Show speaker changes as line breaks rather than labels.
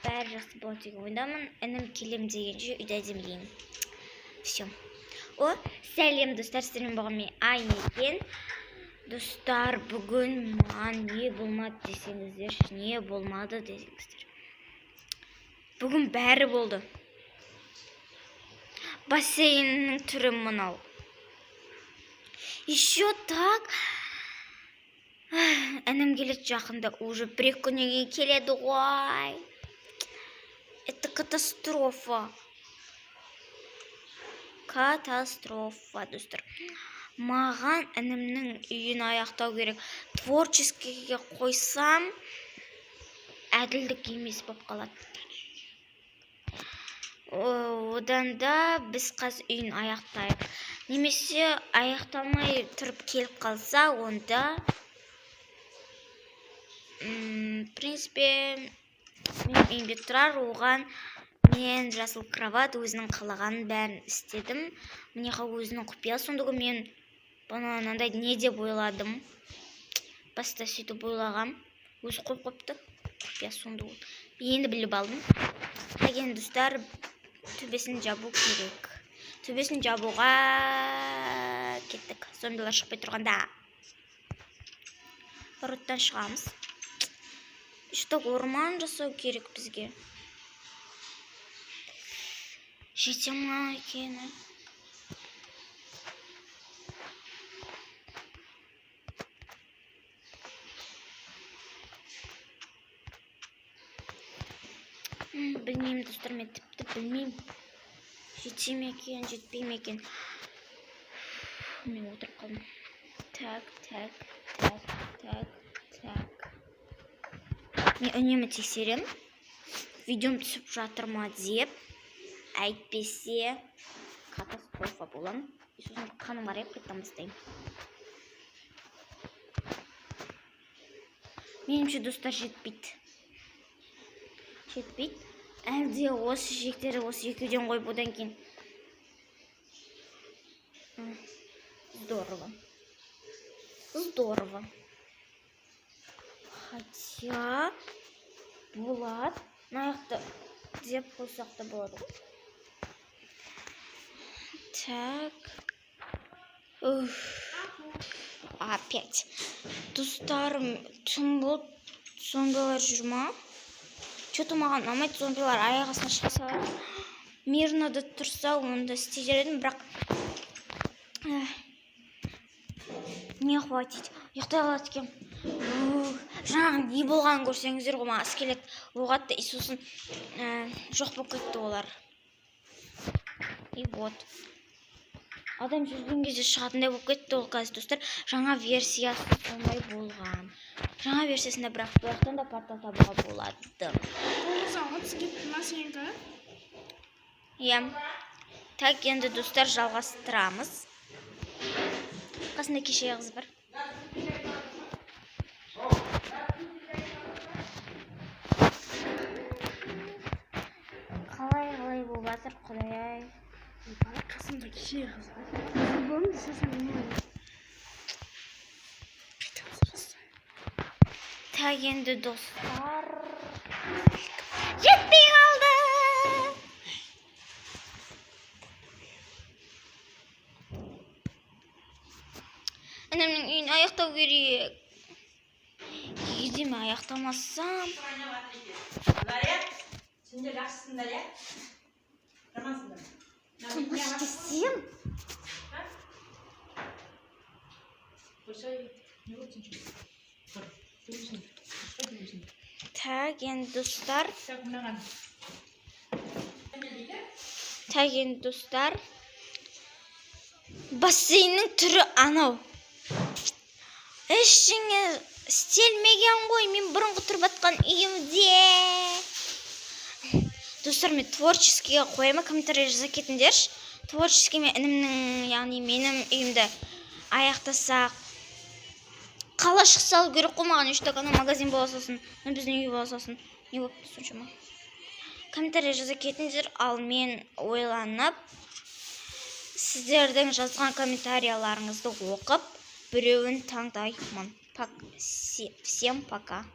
Бәрі жақсы болады деген ойдамын. Інім келем дегенше үйді әдемілеймін. Все. О, сәлем, достар, сіздермен болған мен, Айнекен. Достар, бүгін маған не болмады десеңіздерші, не болмады десеңіздер. Бүгін бәрі болды. Бассейннің түрі мынау. Еще так інім келеді жақында, уже 1-2 күннен кейін келеді ғой. Это катастрофа. Катастрофа, достар. Маған інімнің үйін аяқтау керек. Творческийге қойсам, әділдік емес болып қалады. Одан да біз қазір үйін аяқтайық. Немесе аяқталмай тұрып келіп қалса, онда в принципе, менің үйімде тұрар. Оған мен жасыл кровать, өзінің қалағанын бәрін істедім. Міне, өзінің құпия сундугы. Мен бұны мынандай не деп ойладым, баста сөйтіп ойлағам, өзі қойып қойыпты құпия сундугын, енді біліп алдым. Так, енді, достар, төбесін жабу керек. Төбесін жабуға кеттік. Зомбилар шықпай тұрғанда вороттан шығамыз. Что, орман жасау керек бізге. Жете ма екен? Білмеймін, достар, мен тіпті білмеймін. Жете ме екен, жетпей ме екен. Мен отырып қалдым. Так, так, так, так, так. Мен үнемі тексеремін, видеом түсіп жатыр ма деп. Әйтпесе катастрофа боламын. И сосын қаным қарайып, қайтадан бастаймын. Меніңше, достар, жетпейді. Жетпейді. Әлде осы жиектерді осы екеуден қойып, одан кейін. Здорово. Здорово. Хотя болады. Мына жақты деп қойсақ та болады ғой. Так. Уф. Опять. Достар, түн болды. Зомбилар жүр ма? Че-то маған ұнамайды, зомбилар аяқ астынан шыға салады. Мирно да тұрса, онда істей едім, бірақ не хватит. Ұйықтай қалады екенмін. Ух, жаңағы не болғанын көрсеңіздер ғой, маған скелет оқ атты, и сосын жоқ болып кетті олар. И вот. Адам жүрген кезде шығатындай болып кетті ол қазір, достар. Жаңа версиясы сондай болған. Жаңа версиясында бірақ бұл жақтан да портал табуға болады.
9:30 кетті ма сенікі?
Иә. Так, енді, достар, жалғастырамыз. Қасында кеше қыз бар. Қалай қалай болып жатыр, құдай ай.
Бала, қасымда кеше қыз бар. Боламын десе, сен не қайтамыз рас.
Так, енді, достар, жетпей қалды. Інімнің үйін аяқтау керек. Егер мен аяқтамасам,
Иә, сендер жақсысыңдар, иә, жамансыңдар.
Тұңғыш десем,
Қойсай, не болды сенше? Тұр, жүрсің, жүрсің.
Так, енді, достар,
Так, мынаған.
Так, енді, достар, бассейннің түрі анау. Ештеңе істелмеген ғой мен бұрынғы тұрып жатқан үйімде. Достар, мен творческийге қоя ма, комментарий жаза кетіңдерші. Творческий мен інімнің, яғни менің үйімді аяқтасақ, қалашық салу керек қой маған. Үш анау магазин бола салсын, мына біздің үй бола салсын. Не болыпты соншама? Комментарий жаза кетіңдер, ал мен ойланып, сіздердің жазған комментарияларыңызды оқып, біреуін таңдаймын. Всем пока.